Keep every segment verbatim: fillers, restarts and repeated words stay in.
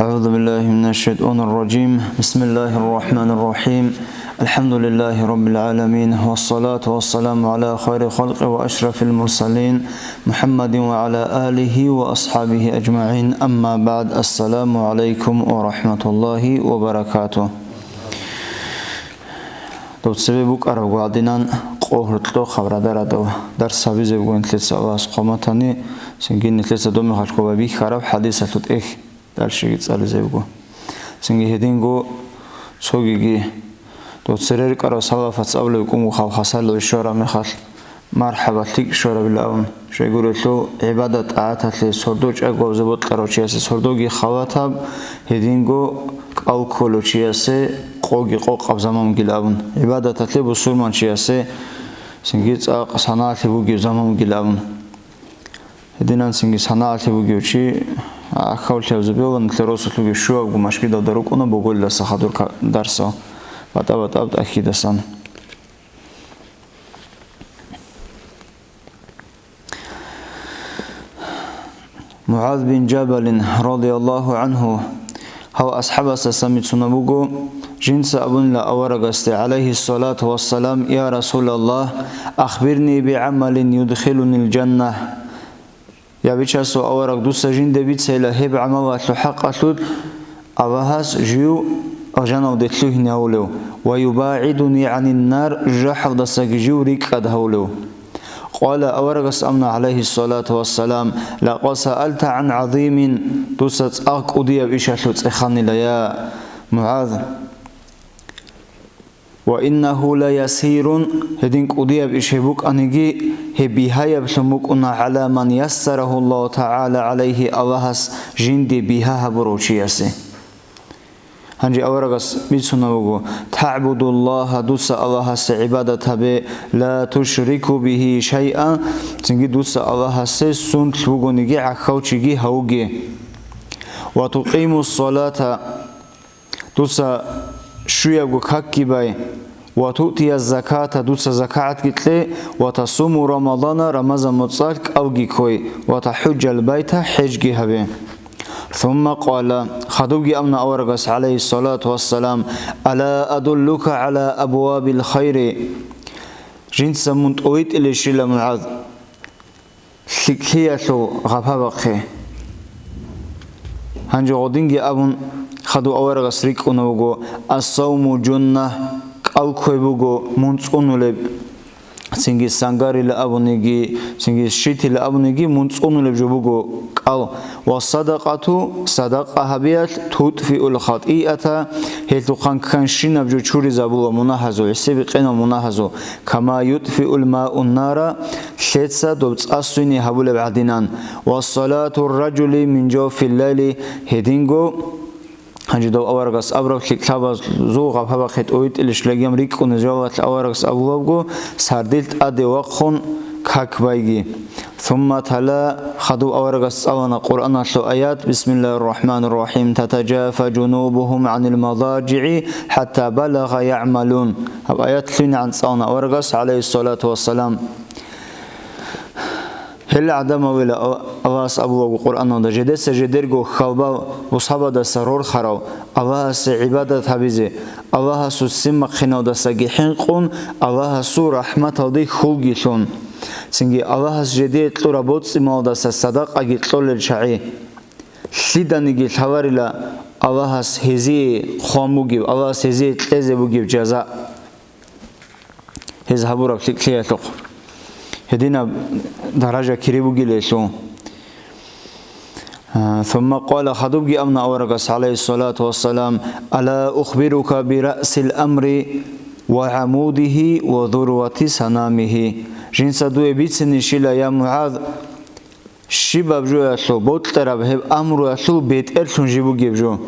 أعوذ بالله من الشيطان الرجيم. بسم الله الرحمن الرحيم. الحمد لله رب العالمين، والصلاة والسلام على خير خلق وأشرف المرسلين محمد وعلى آله وأصحابه أجمعين. أما بعد. السلام عليكم ورحمة الله وبركاته. Дов цебе букӀараб гьадинан къо гьоркьохъаб радарадав дарс гьабизе бугин нилъеца Аллагьас хъван батани, цинги нилъеца доб мехалъ ккола бихьараб хӀадисалъул тӀехь. Дальшеги цӀализе буго. Цинги гьединго цогиги, дов цере рукӀарав салафаца абулеб букӀунго хал хасарлъи щвараб мехалъ, мархӀаба лъикӀ щварабила абун, щайгурелъул гӀибадат-тӀагӀаталъе сордо чӀаголъизе бокьарав чиясе сордоги халатаб, гьединго кӀал кколев чиясе къоги къокъаб заман бугила абун, гӀибадаталъе бусурманчиясе цинги цӀакъ санаалъи бугеб заман бугила абун. Гьединанцинги санаалъи бугев чи, а, ахьавлъи гьабизе бегьула, нилъер росулъги щуабго машгидалда рукӀуна боголиласа хадур ка-, дарсал, батӀа-батӀаб тӀахьидасан. МугӀаз бин Жабалин, радияллагьу гӀангьу, гьав асхӀабасдасан бицунеб буго, жинца абунила аварагасде, гӀалайгьиссалату вассалам: «Я Расулаллагь, ахбирни бигӀамалин юдхилунил жанна». Я Бичасул авараг, дуца жинде бицейила гьеб гӀамалалъул хӀакъалъулъ Аллагьас жив алжаналде лъугьине гьавулев ва юбагӀидуни гӀанин нар, жужахӀалдасаги жив рикӀкӀад гьавулев. Къала, аварагас абуна, гӀалайгьиссалату вассалам: «Лакъад саалта гӀан гӀазимин», дуца цӀакъ кӀудияб ишалъул цӀеханила, я МугӀаз. «Ва иннагьу ла ясирун», гьедин кӀудияб иш гьеб букӀаниги, гьеб бигьаялъун букӀуна, «гӀала ман яссарагьу Аллагьу тагӀала гӀалайгьи», Аллагьас жинде бигьа гьабурав чиясе. Гьанже аварагас бицунеб буго: «ТагӀбудуллагьа», дуца Аллагьасе гӀибадат гьабе, «ла тушрику бигьи шайъа», цинги дуца Аллагьасе сунлъ бугониги гӀахьалчиги гьавуге. «Ва тукъимуссалата», дуца щуябго какги бай, «ва туътия заката», дуца закагӀатги кье, «ва тасуму Рамадана», Рамазан моцӀалъ кӀалги ккой, «ва тахӀуджал байта», хӀежги гьабе. Сумма къала, хадубги абуна аварагас, гӀалайгьиссалату вассалам: «Ала адуллука гӀала абвабил хайри?» Жинца мун тӀовитӀилищила, МугӀаз? ЛъикӀлъиялъул гъапа бахъе. Гьанже гъодинги абун, хадуб аварагас рикӀкӀунеб буго: «Ас-савму жунна», кӀал кквей буго мун цӀунулеб, цинги сангарила абуниги, цинги щитила абуниги мун цӀунулеб жо буго кӀал. «Ва садакъату», садакъа гьабиялъ, «тутфиул хатӀиата», гьелъухъан кканщинаб жо чуризабула мунагьазул, гӀисебикъинал мунагьазул. «Кама ютфиул маун нара», лъеца доб цӀа свине гьабулеб гӀадинан, «ва салатур ражули мин жавфил лайли», гьединго, гьанже дов аварагас абураб, лъикӀлъабазул гъапа бахъе тӀовитӀилищ лагьам рикӀкӀуна, жавабалъ аварагас абулеб буго, сардил тӀаде вахъун как байги. Сумма тала, хадуб аварагас цӀалана Къуръаналъул аят: «Бисмиллагьир рахӀманир рахӀим. Татажафа жунубугьум гӀанил мазажигӀи хӀатта балагъа ягӀмалун». Гьаб аят лъугӀинегӀан цӀалана аварагас, гӀалайгьиссалату вассалам. Гьел гӀадамал, Аллагьас абулеб буго Къуръаналда, жидеца жидерго хьалбал бусабаздаса рорхарал, Аллагьасе гӀибадат гьабизе, Аллагьасул симахъиналдасаги хӀинкъун, Аллагьасул рахӀматалде хьулги лъун. Цинги Аллагьас жидее кьураб боцӀи-малалдаса садакъаги кьолел чагӀи лъиданиги лъаларила Аллагьас гьезие хъван бугеб, Аллагьас гьезие кьезе бугеб жаза. Гьез гьабураб лъикӀлъиялъухъ гьединаб даража кири бугилелъул. А, сумма къала, хадубги абуна аварагас, гӀалайгьиссалату вассалам: «Ала ухбирука бираъсил амри ва гӀамудигьи ва зурвати санамигьи?» Жинца дуе бицинищила, я МугӀаз, щибаб жоялъул, бокьараб гьеб амруялъул бетӀерлъун жиб бугеб жо.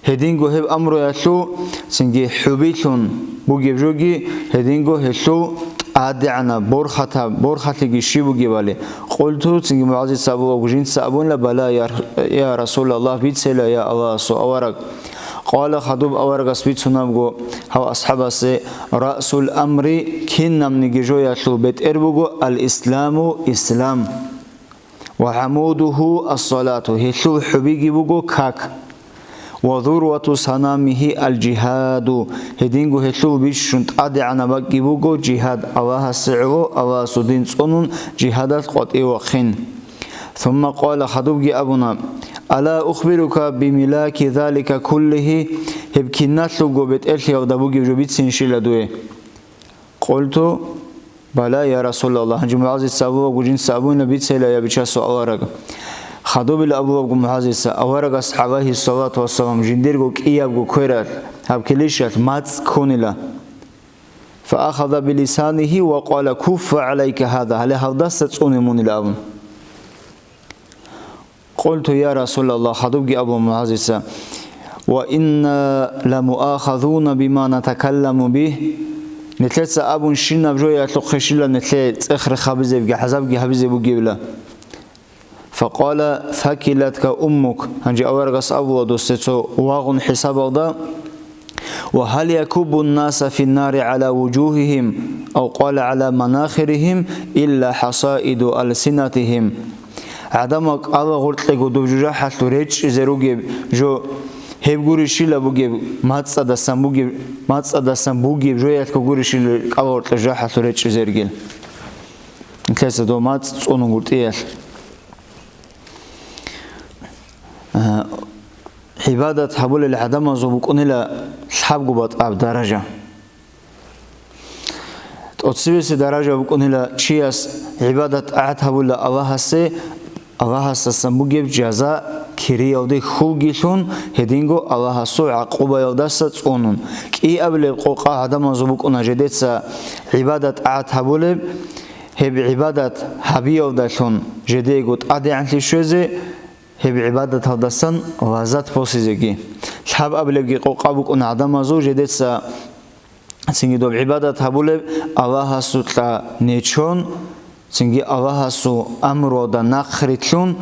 Гьединго гьеб амруялъул цинги хӀубилъун бугеб жоги, гьединго гьелъул тӀадегӀанаб, борхатаб, борхалъиги щиб бугебали. Къулту, цинги МугӀазица абулеб буго, жинца абуна: «Бала, я, я Расулаллагь, бицела, я Аллагьасул авараг». Къала, хадуб аварагас бицунеб буго гьав асхӀабасе: «Раъсул амри», кинабниги жоялъул бетӀер буго ал-исламу, ислам. «Ва гӀамудугьу ас-салату», гьелъул хӀубиги буго как. «Ва зурвату санамихи аль-жихаду», гьединго гьелъул бищун тӀадегӀанаб бакӀги буго жихад, Аллагьасе гӀоло, Аллагьасул дин цӀунун жихадалъ къватӀиве вахъин. Сумма къала, хадубги абуна: «Ала ухбирука бимилаки залика куллихи», гьеб киналъулго бетӀерлъиялда бугеб жо бицинщила дуе? Къулту: «Бала, я Расулаллагь». Гьанже МугӀазица абулеб буго, жинца абуна, бицейила, я Бичасул авараг. Хадубила абулеб буго МугӀазица, аварагас, гӀалайгьиссалату вассалам, жиндирго кӀиябго квералъ, гьаб килищалъ мацӀ ккунила. Фаахаза билисанихи ва къала: «Куффа гӀалайка гьаза», гьале гьалдаса цӀуне мунила абун. Къулту: «Я Расулаллагь», хадубги абун МугӀазица: «Ва инна ламуахазуна бима натакалламу бигь». Нилъеца абун щинаб жоялъухъе щила нилъее цӀех рехабизебги гӀазабги гьабизе бугебила. Факъала: «Сакилатка уммук». Гьанже аварагас абула, досде цо вагъун хӀисабалда: «Ва гьал якуббу ннаса финнари гӀала вужугьигьим, ав къала гӀала манахиригьим, илла хӀасаиду алсинатигьим». ГӀадамал кӀала гъоркьего доб жужахӀалъув речӀчӀизе ругеб жо, гьеб гурищила бугеб, мацӀадасан бугеб, мацӀадасан бугеб жоялъго гурищила кӀала гъоркье жужахӀалъув речӀчӀизе ругел. Нилъеца доб мацӀ цӀунун гуртӀиялъ. Э, гӀибадат гьабулел гӀадамазул букӀунила лъабго батӀаб даража. ТӀоцебесеб даража букӀунила чияс гӀибадат-тӀагӀат гьабула Аллагьасе, Аллагьасдасан бугеб жаза кириялде хьулгилъун, гьединго Аллагьасул гӀакъубаялдаса цӀунун. КӀиабилеб къокъа гӀадамазул букӀуна жедеца гӀибадат-тӀагӀат гьабулеб, гьеб гӀибадат гьабиялдалъун жедего тӀадегӀанлъи щвезе, гьеб гӀибадаталдасан лаззат босизеги. Лъабабилебги къокъа букӀуна гӀадамазул жедеца цинги доб гӀибадат гьабулеб Аллагьасукьа нечон, цинги Аллагьасул амруялда нахърилълъун,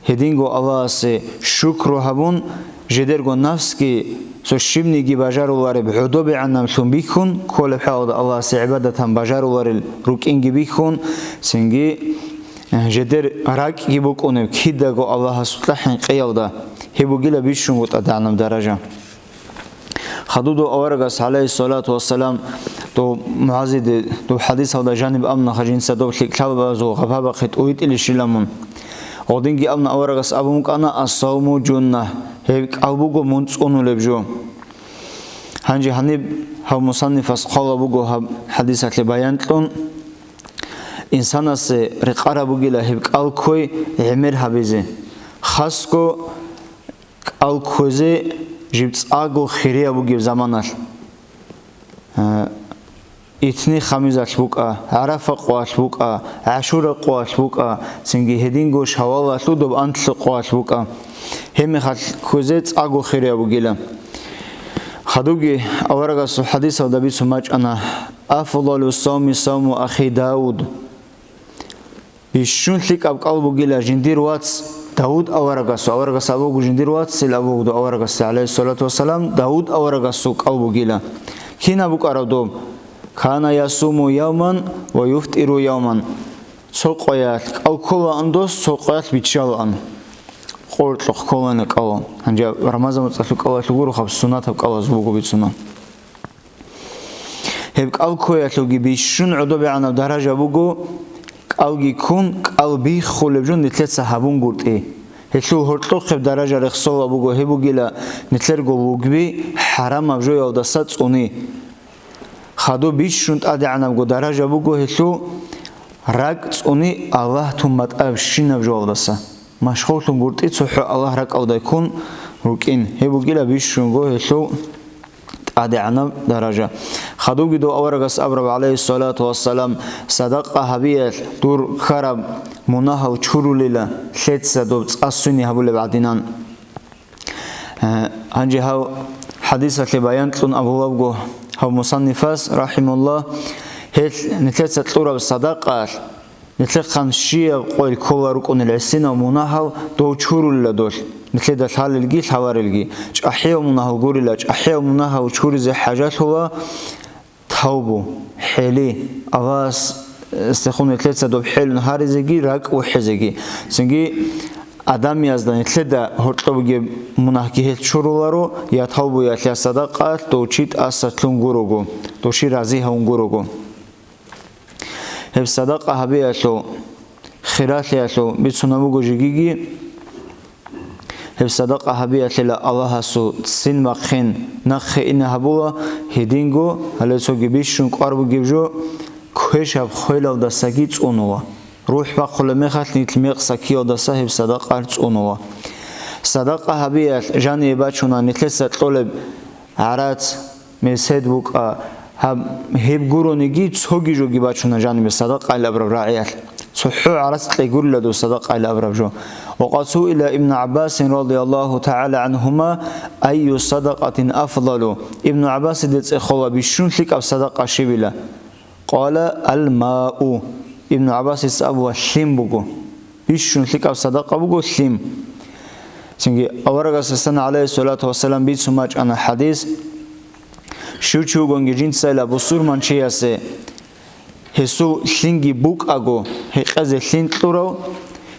гьединго Аллагьасе шукру гьабун, жедерго нафсги цо щибниги бажарулареб гӀодобегӀанаблъун бихьун, кколеб хӀалалда Аллагьасе гӀибадатан бажаруларел рукӀинги бихьун, цинги, э, жедер ракӀги букӀунеб кидаго Аллагьасукьа хӀинкъиялда, гьеб бугила бищунго тӀадегӀанаб даража. Хадуб дов аварагас, гӀалайгьиссалату вассалам, дов МугӀазиде, дов хӀадисалда жаниб абуна, хажинца дов лъикӀлъабазул гъабабахъе тӀуитӀилищила мун. Гъодинги абуна, аварагас абун букӀана: «Ас-савму жунна», гьеб кӀал буго мун цӀунулеб жо. Гьанже гьаниб гьав мусаннифас хъвала буго гьаб хӀадисалъе баян кьун, инсанасе рекъараб бугила гьеб кӀал кквей гӀемер гьабизе, хасго кӀал кквезе жиб цӀакъго хирияб бугеб заманалъ. Э, итни хамизалъ букӀа, ГӀарафа къоялъ букӀа, ГӀашура къоялъ букӀа, цинги гьединго шавалалъул доб анлъго къоялъ букӀа. Гьебмехалъ кквезе цӀакъго хирияб бугила. Хадубги аварагасул хӀадисалда бицун бачӀана: «Афдалу савми савму ахи Дауд». Бищун лъикӀаб кӀал бугила жиндир вац Давуд аварагасул, аварагас абуго жиндир вацил абугдо аварагасул, гӀалайгьиссалату вассалам, Давуд аварагасул кӀал бугила. Кинаб букӀараб доб? «Кана ясуму явман ва юфтиру явман». Цо къоялъ кӀал кколаан дос, цо къоялъ биччалаан. Къоркьухъ кколана кӀал. Гьанже Рамазан моцӀалъул кӀалалъул гурухъаб суннатаб кӀалаз буго бицуна. Гьеб кӀал кквеялъулги бищун гӀодобегӀанаб даража буго, кӀалги ккун, кӀал биххулеб жо нилъеца гьабунгутӀи. Гьелъул гьоркьохъеб даража рехсола буго, гьеб бугила нилъерго лугби хӀарамаб жоялдаса цӀуни. Хадуб бищун тӀадегӀанабго даража буго гьелъул ракӀ цӀуни Аллагь тун батӀабщинаб жоялдаса. Машгъуллъун гуртӀи цохӀо Аллагь ракӀалда ккун рукӀин. Гьеб бугила бищунго гьелъул тӀадегӀанаб даража. Хадубги дов аварагас абураб, гӀалайгьиссалату вассалам, садакъа гьабиялъ дур ккараб мунагьал чурулила, лъеца доб цӀа-сцуни гьабулеб гӀадинан. Э, гьанже гьав хӀадисалъе баян кьун абулебго гьав мусаннифас, рахӀимуллагь, гьелъ нилъеца кьураб садакъаялъ, нилъехъан щияб къойил ккола рукӀунел гӀисинал мунагьал дов чурулила долъ, нилъеда лъалелги лъаларелги. ЧӀахӀиял мунагьал гурила, чӀахӀиял мунагьал чуризе хӀажалъула тавбу, хӀели, Аллагьас, э, стехун нилъеца доб хӀелун гьаризеги, ракӀ вухӀизеги. Цинги адамиязда нилъеда гьоркьоб бугеб мунагьги гьел чуруларо, я тавбуялъ, я садакъаялъ, дов чи тӀаса лъун гурого, дов чи рази гьавун гурого. Гьеб садакъа гьабиялъул, хиралъиялъул бицунеб буго жегиги. Гьеб садакъа гьабиялъила Аллагьасул ццин бахъин нахъе ине гьабула, гьединго гьале цоги бищун кӀвар бугеб жо квешаб хвелалдасаги цӀунула. РухӀ бахъулеб мехалъ нилъ мекъ саккиялдаса гьеб садакъа цӀунула. Садакъа гьабиялъ жанибе бачуна нилъеца кьолеб гӀарац, месед букӀа, гьаб, гьеб гурониги цоги жоги бачуна жанибе садакъайилан абураб рагӀиялъ. ЦохӀо гӀарац кьегурила дов садакъайилан абураб жо. Ва къад суила Ибну ГӀаббасин радияллагьу тагӀала гӀанхума: «Айю садакъатин афдалу?» Ибну ГӀаббасиде цӀехола бищун лъикӀаб садакъа щибила. Къала: «Ал-мау». Ибну ГӀаббасица абула: «Лъим буго». Бищун лъикӀаб садакъа буго лъим. Цинги аварагас, гӀалайгьиссалату вассалам, бицун бачӀана хӀадис: щив чи вугониги жинцайилан бусурманчиясе гьесул лъимги букӀаго, гьекъезе лъим кьурав,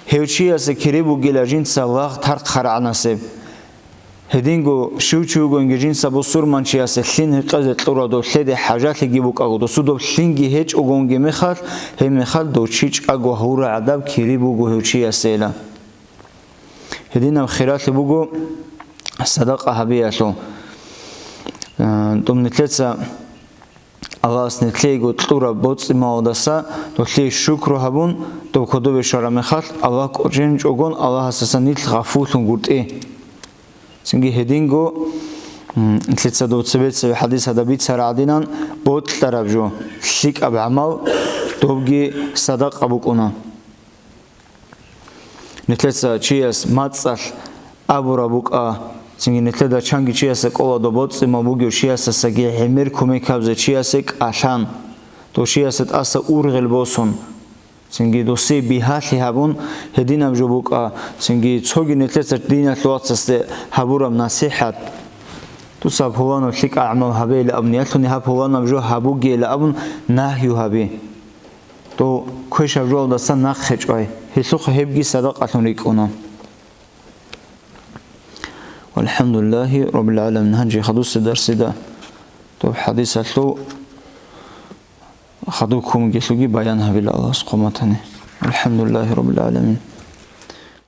гьев чиясе кири бугила жинца лагъ тархъарагӀанасеб. Гьединго щив чи вугониги жинца бусурманчиясе лъим гьекъезе кьурав дов лъеде хӀажалъиги букӀаго, досул доб лъимги гьечӀогонги мехалъ, гьеб мехалъ дов чи чӀаго гьавураб гӀадаб кири буго гьев чиясейилан. Гьединаб хиралъи буго садакъа гьабиялъул. Э, доб нилъеца Аллагьас нилъеего кьураб боцӀи-малдаса долъие шукру гьабун, доб кодобе щвараб мехалъ, Аллагь кӀоченчӀогон Аллагьасдасан нилъ гъафуллъун гуртӀи. Цинги гьединго, м, нилъеца доб цебе-цебе хӀадисада бицараб гӀадинан, бокьараб жо, лъикӀаб гӀамал, добги садакъа букӀуна. Нилъеца чияс мацӀалъ абураб букӀа, цинги нилъеда чанги чиясе кӀола доб боцӀи-мал бугев чиясдасаги гӀемер кумек гьабизе чиясе кӀалъан, дов чиясе тӀаса ургъел босун, цинги досие бигьалъи гьабун, гьединаб жо букӀа, цинги цоги нилъеца диналъул вацасде гьабураб насихӀат. Дуца пуланаб лъикӀаб гӀамал гьабейилан абун, ялъуни гьаб пуланаб жо гьабугейилан абун нагью гьаби. Дов квешаб жоялдаса нахъе чӀвай, гьелъухъ гьебги садакъалъун рикӀкӀуна. ВалхӀамдулиллагьи раббил гӀаламин. Гьанже хадусеб дарсида доб хӀадисалъул хадуб кумгелъулги баян гьабила Аллагьас хъуматани. ВалхӀамдулиллагьи раббил гӀаламин.